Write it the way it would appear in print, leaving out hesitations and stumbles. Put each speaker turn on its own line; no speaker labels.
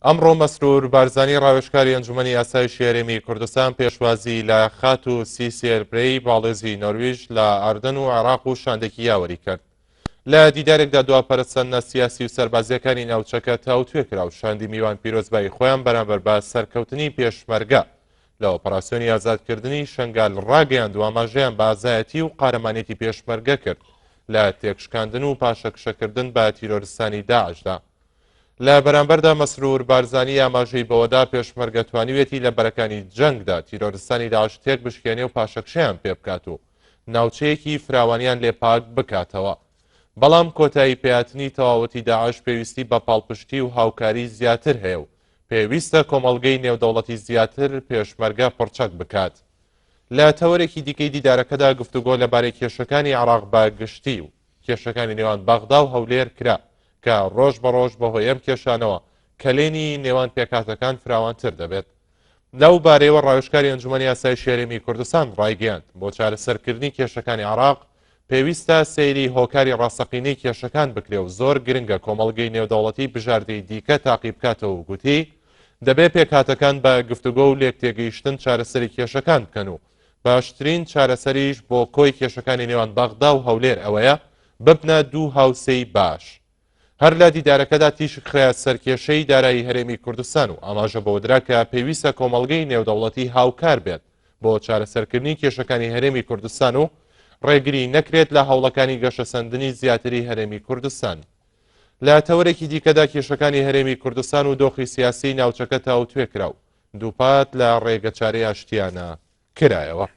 ئەمڕۆ مەسرور بارزانی ڕاوێژکاری ئەنجومەنی ئاسایشی هەرێمی کوردستان پێشوازی لە خاتوو سیسێل برێی باڵێزی نۆرویژ لە ئەردەن و عێراق و شاندێکی یاوەری کرد. لە دیدارێکدا دوا پەرەسەندنە سیاسی و سەربازییەکانی ناوچەکە تاوتوێ کرا و شاندی میوان پیرۆزبایی خۆیان بەرامبەر بە سەرکەوتنی پێشمەرگە لە ئۆپەراسیۆنی ئازادکردنی شەنگال ڕاگەیاند و ئاماژەیان بە ئازایەتی و قارەمانێتی پێشمەرگە کرد لە تێکشکاندن و پاشەکشەکردن بە تیرۆرستانی داعشدا. لە بەرامبەردا مەسرور بارزانی ئاماژەی بەوەدا پێشمەرگە توانیویەتی لە بەرەکانی جەنگدا تیرۆرستانی داعش تێک بشکێنێ و پاشەکشەیان پێ بکات و ناوچەیەکی فراوانیان لێ پاک بکاتەوە. بەڵام کۆتایی پێهاتنی تەواوەتی داعش پێویستی بە پاڵپشتی و هاوکاری زیاتر هەیە و پێویستە کۆمەڵگەی نێودەوڵەتی زیاتر پێشمەرگە پڕچەک بکات. لە تەوەرێکی دیکەی دیدارەکەدا گفتوگۆ لەبارەی کێشەکانی عێراق بە گشتی و کێشەکانی نێوان بەغدا و هەولێر کرا کە ڕۆژ بە ڕۆژ بەهۆی ئەم کێشانەوە کەلێنی نێوان پێکهاتەکان فراوانتر دەبێت. لەو بارەیەوە ڕاوێژکاری ئەنجومەنی ئاسایشی هەرێمی کوردستان ڕایگەیاند، بۆ چارەسەرکردنی کێشەکانی عێراق پێویستە سەیری هۆکاری ڕاستەقینەی کێشەکان بکرێ و زۆر گرنگە کۆمەڵگەی نێودەوڵەتی بژاردەی دیکە تاقی بکاتەوە و گوتی، دەبێ پێکهاتەکان بە گفتوگۆ و لێکتێگەیشتن چارەسەری کێشەکان بکەن و باشترین چارەسەریش بۆ کۆی کێشەکانی نێوان بەغدا و هەولێر ئەوەیە ببنە دوو هاوسێی باش. هەر لە دیدارەکەدا تیشک خرایە سەر کێشەی دارایی هەرێمی کوردستان و ئاماژە بەوەدرا کە پێویستە کۆمەڵگەی نێودەوڵەتی هاوکار بێت بۆ چارەسەرکردنی کێشەکانی هەرێمی کوردستان و ڕێگری نەکرێت لە هەوڵەکانی گەشەسەندنی زیاتری هەرێمی کوردستان. لە تەوەرێکی دیکەدا کێشەکانی هەرێمی کوردستان و دۆخی سیاسیی ناوچەکە تاوتوێ کرا و دووپات لە ڕێگەچارەی ئاشتییانە کرایەوە.